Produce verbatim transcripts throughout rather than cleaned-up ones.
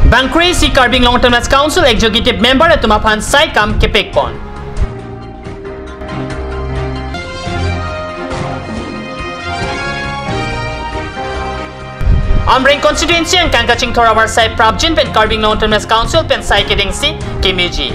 Bang kre-isi Karbi Anglong Autonomous Council Executive Member atum aphan saikam kepekpon. Amreng constituency angkang kachingthur avarsai prapjin pen Karbi Anglong Autonomous Council pen sai kedengsi kemeji.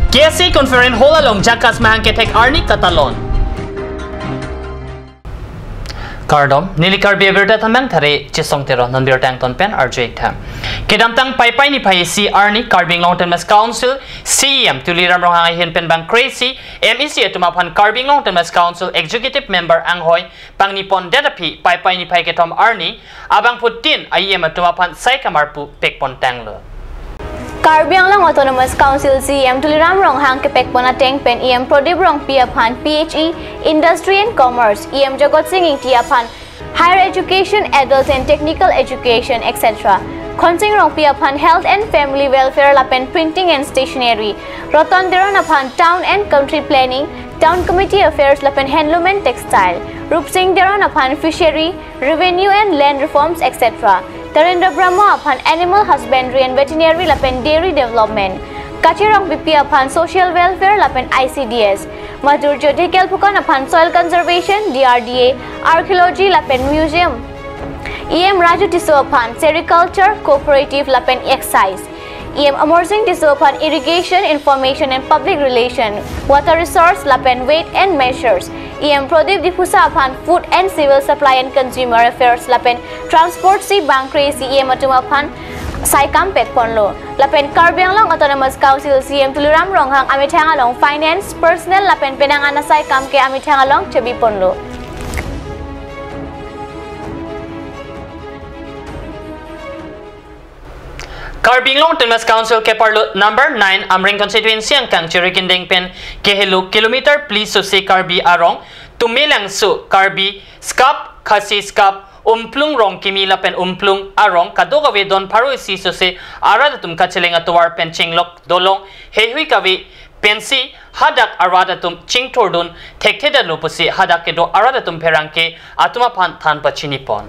K S A Conference Hall along JACAS mahang kethek arni katalon. Kardom, neli Karbi Abirta Thamang Thare Chesong Teron, non birta angton pen arju-ik tha. Kedamtang Paipai niphai isi arni Karbi Anglong Autonomous Council C E M Tuliram Ronghang ahin pen bang kre-isi M E C atum aphan Karbi Anglong Autonomous Council Executive Member anghoi pangnipondet aphi Paipai niphai kethom arni abangphutin a-E M atum aphan saikam arpu pekpon tanglo. Karbi Anglong Autonomous Council C E M Tuliram Ronghang kepekpon ateng pen E M Prodip Rongpi aphan P H E, Industry and Commerce, E M Jagat Sing Engti aphan Higher Education, Adult and Technical Education, et cetera. Khonsing Rongpi aphan Health and Family Welfare lapen Printing and Stationery, Roton Teron aphan Town and Country Planning, Town Committee Affairs lapen Handloom and Textile, Rupsing Teron aphan Fishery, Revenue and Land Reforms, et cetera. Tarendra Brahma aphan Animal Husbandry and Veterinary lapen Dairy Development, Kache Rongpipi aphan Social Welfare lapen I C D S, Madhurjya Dhekial Phukan aphan Soil Conservation, D R D A, Archaeology lapen Museum, E M Raju Tisso aphan Sericulture, Cooperative lapen Excise, E M Amarsing Tisso aphan Irrigation, Information and Public Relation, Water Resource lapen Weight and Measures, E M Prodip Diphusa aphan Food and Civil Supply and Consumer Affairs lapen Transport si bang kre-isi E M atum aphan saikam pekponlo. Lapen Karbi Anglong Autonomous Council C E M Tuliram Ronghang amethang along Finance, Personnel lapen penang an asaikam ke amethang along chebiponlo. Karbi Anglong Autonomous Council keparlo number nine Amreng constituency angkang Chirikindeng pen kehelo kilometer phli sose Karbi arong Tumelangso, Karbi Skap, Khasi Skap, Umplung Rongkimi lapen Umplung arong kadokave don pharo isi sose arat atum kacheleng atovar pen chenglok dolong heihui kave pensi hadak arat atum chingthurdun thekthedetlo pusi hadak kedo arat atum pherangke atum aphan than pachinipon.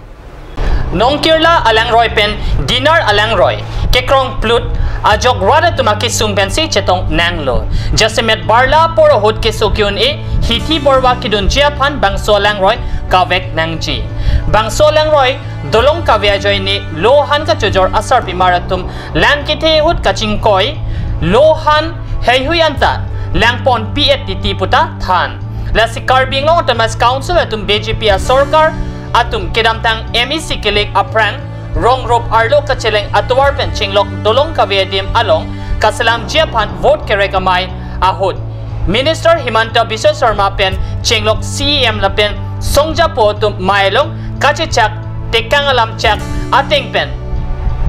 Nongkirla alangroi pen Dinar alangroi kekrong plut ajok rat atum akesung pensi chetong nanglo. Jasemet barla apor ahut keso ke-un-e hithi borwa kedunji aphan bangso alangroi kavek nangji. Bangso alangroi dolong kave ajoine lo han kachojor asarpimar atum lang kethe ahut kachingkoi lo han heihui anta langponpi-et titi puta than. Lasi Karbi Anglong Autonomous Council atum B J P asorkar atum kedamtang M E C kelek aphrang rong rop arlo kacheleng atovar pen chenglok dolong kave adim along kaselamji aphan vote kerek amei ahut Minister Himanta Biswa Sarma pen chenglok C E M lapen songjapo atum mei along kachechak tekang alam chak ateng pen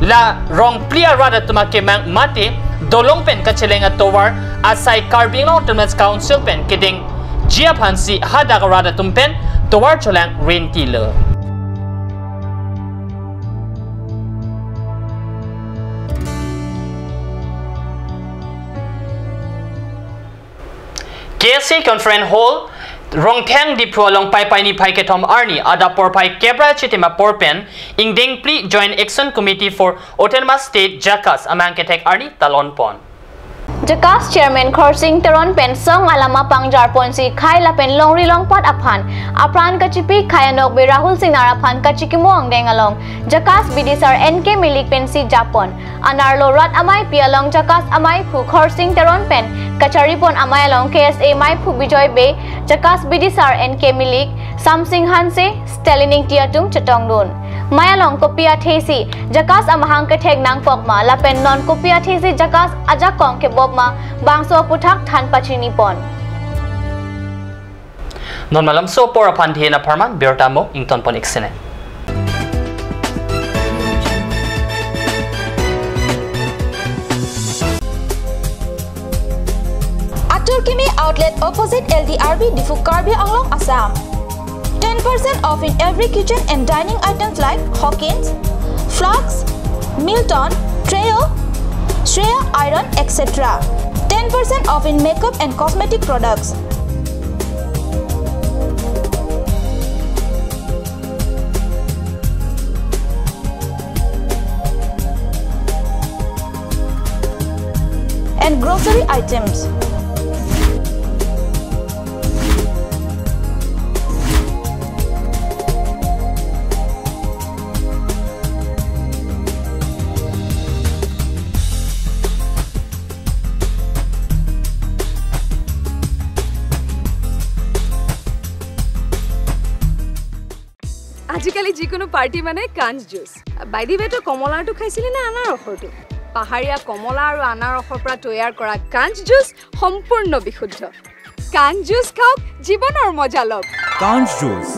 la rong phli arat atum akemang mate dolong pen kacheleng atovar asai Karbi Anglong Autonomous Council pen kedengji aphansi hadak arat atum pen tovar cholang rentilo. K S A Conference Hall, Rongthang Diphu along Paipai niphai kethom arni adap porphai kep ra chitim apor pen ingdeng phli Joint Action Committee for Autonomous State, JACAS, amahang kethek arni talonpon. JACAS Chairman Khorsing Teron pen song alama pangjarponsi khei lapen longri longpat aphan apran kachipi khei anokbe Rahul Singnar aphan kachikimo angdeng along JACAS bidisar N K Milik pensi japon. Anerlo rat ameipi along JACAS ameiphu Khorsing Teron pen kacharipon amei along K S A meiphu Bijoy Bey, JACAS bidisar N K Milik, Samsing Hanse, Stalin Ingti atum chetongdun. Mei along kopi athesi JACAS amahang kethek nangkokma lapen non kopi athesi JACAS ajakong kebopma bangso aputhak than pachinipon. Non malomso apor aphan dhin apharman birta mo ingtonpon-ik sene. Atur Kimi Outlet opposite L D R B Diphu, Karbi Anglong, Assam. Ten percent off in every kitchen and dining items like Hawkins, Flask, Milton, Trio, Shreya Iron, et cetera. Ten percent off in makeup and cosmetic products. and grocery items. আজিকালি যিকোনো পাৰ্টি মানে কাঞ্চ juice. By the way, তই কমলাৰটো খাইছিলি নে আনাৰসৰটো? পাহাৰীয়া কমলা আৰু আনাৰসৰ পৰা তৈয়াৰ কৰা কাঞ্চ জুচ সম্পূৰ্ণ বিশুদ্ধ। কাঞ্চ জুচ খাওক, জীৱনৰ মজা লওক। কাঞ্চ জুচ।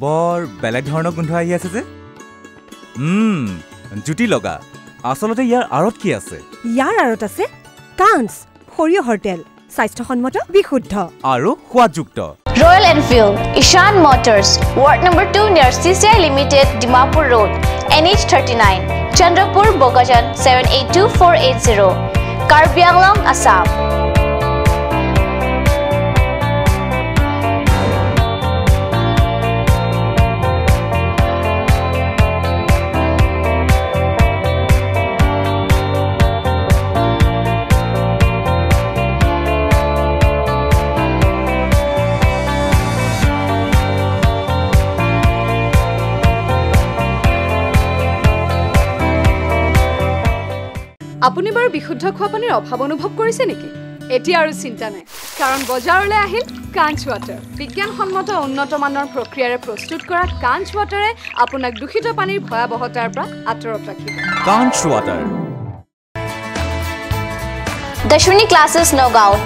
বৰ বেলেগ ধৰণৰ গোন্ধ আহি আছে যে। উম, জুতি লগা। আচলতে ইয়াৰ আঁৰত কি আছে? ইয়াৰ আঁৰত আছে কাঞ্চ, সৰিয়হৰ তেল, স্বাস্থ্যসন্মত, বিশুদ্ধ আৰু সোৱাদযুক্ত। Royal Enfield, Ishan Motors, Ward number two near C C I Limited, Dimapur Road, N H thirty-nine, Chandrapur, Bokajan, seven eight two four eight zero, Karbi Anglong, Assam. আপুনি বাৰু বিশুদ্ধ খোৱা পানীৰ অভাৱ অনুভৱ কৰিছে নেকি? এতিয়া আৰু চিন্তা নাই, কাৰণ বজাৰলৈ আহিল কাঞ্চ ৱাটাৰ। বিজ্ঞানসন্মত উন্নত মানৰ প্ৰক্ৰিয়াৰে প্ৰস্তুত কৰা কাঞ্চ ৱাটাৰে আপোনাক দূষিত পানীৰ ভয়াৱহতাৰ পৰা আঁতৰত ৰাখিব। কাঞ্চ water. Dashwini Classes, Nagaon.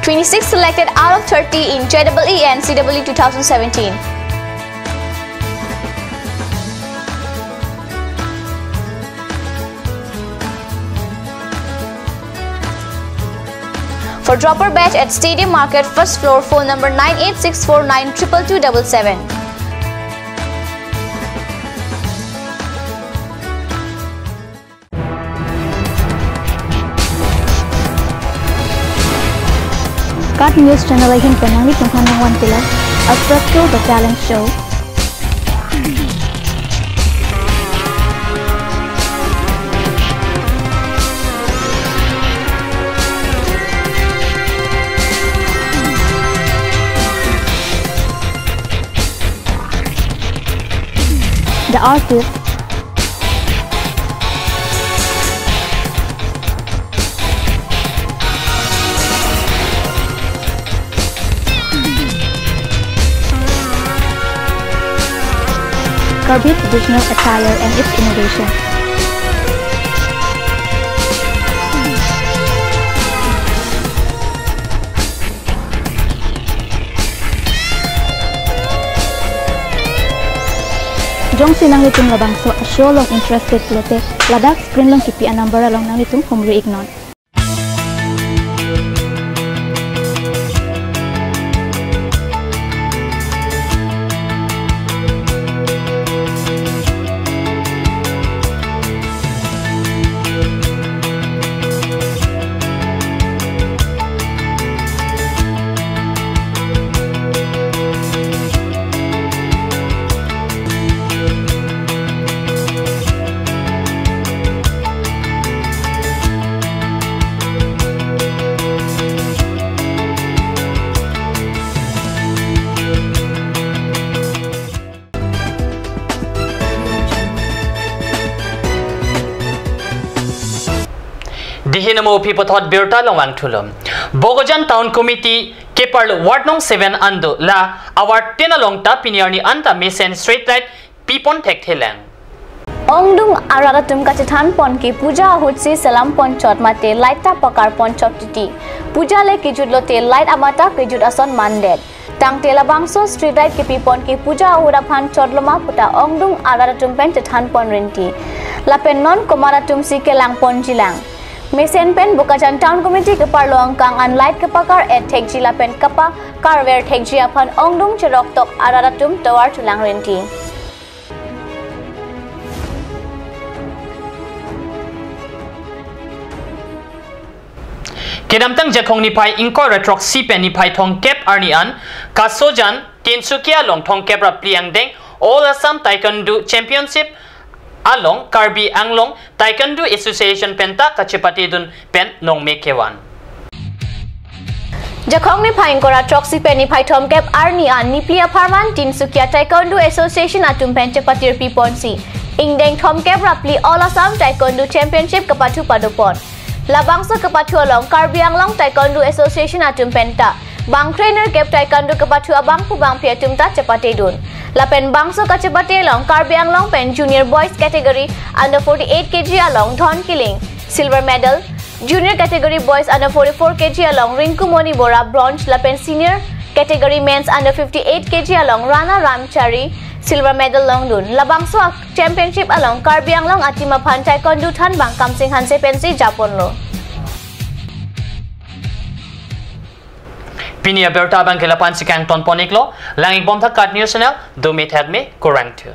Twenty-six selected out of thirty in J E E and C E E two thousand seventeen. For dropper batch at Stadium Market, first floor, phone number nine eight six four nine triple two double seven. KAT News Channel ahin pen nanglitum aphan nangvan pilang Astro Show, The Talent Show. The Artist. Karbi traditional attire and its innovation. Jongsi nanglitum labangso a-show along interested pulote, ladak screen along kipi a-number along nanglitum humri iknon. Dihin amo aphi puthot birta along vangthulo. Bokajan Town Committee keparlo Ward Nong seven an do la award ten along ta pini arni an ta mesen street light pipon thekthelang. Ongdung arat atum kachethan pon ke puja ahut si selam pon chot mate light ta pakar pon chot titi. Puja le kejut lote light amat ta kejut ason mandet. Tangte labangso street light kepi pon ke puja ahut aphan chot loma puta ongdung arat atum pen chethan pon rinti. Lapen non komat atum si kelang pon jilang. Mesen pen Bokajan Town Committee keparlo angkang an light kepakar et thekji lapen kapakar ver thekji aphan ongdung cherok tok arat atum tovar chulang rinti. Kedamtang Jakhong niphai ingkoi ra throksi pen niphai thomkep arni an Kasojan Tinsukia along thomkep ra phli angdeng All Assam Taekwondo Championship along Karbi Anglong Taekwondo Association pen ta kachepate dun pen nongme kevan. Jakhong niphai ingkoi ra throksi pen niphai thomkep arni an niphli apharman Tinsukia Taekwondo Association atum pen chepatir pi ponsi ingdeng thomkep ra phli All Assam Taekwondo Championship kapathu pado pon. Labangso kapathu along Karbi Anglong Taekwondo Association atum pen ta bang trainer kep taekwondo kapathu abangphu bangphi atum ta chepate dun. Lapen bangso kachepate along Karbi Anglong pen junior boys category under forty-eight K G along Dhon Killing silver medal, junior category boys under forty-four K G along Rinku Moni Bora bronze lapen senior category men's under fifty-eight K G along Rana Ramchari silver medal longdun. Labangso championship along Karbi Anglong ateam aphan taekwondo thanbang Kamsing Hanse pensi japonlo. Pini abirta abang ke lapu-an si kangton pon iklo, lang-ik bom tha KAT News Channel, dome thakme, kurvangthu.